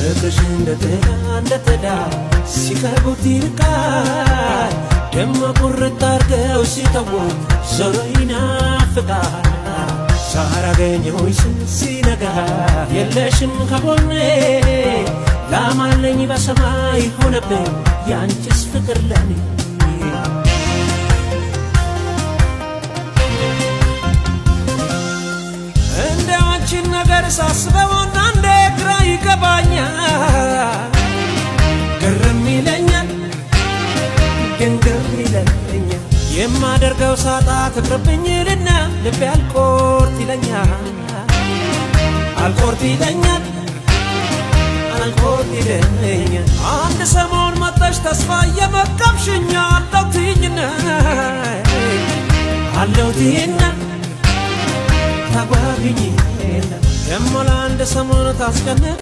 ፍቅርሽ እንደ ጥላ እንደ ጥላ ሲቀርቡት ይርቃል፣ ደሞ ቁርጥ አርገው ሲተዉት ዞሮ ይናፍቃል። ሳላገኘሁሽ ሲነጋ የለሽም ከጎኔ፣ ላማለኝ በሰማይ ሆነብኝ ያንቺስ ፍቅር ለኔ። እንደ አንቺን ነገር ሳስበው አንዳንዴ ግራ ይገባኛል፣ ግርም ይለኛል፣ ግን ግር ይለኛል። የማደርገው ሳጣ ትቅርብኝ ልና ልቤ አልቆርጥ ይለኛል፣ አልቆርጥ ይለኛል፣ አልቆርጥ ይለኛል። አንድ ሰሞን መጥተሽ ተስፋ እየመገብሽኝ አለው ትይኝና፣ አለው ትይና ታጓግኝ፣ ደሞ ለአንድ ሰሞን ታስጨንቅ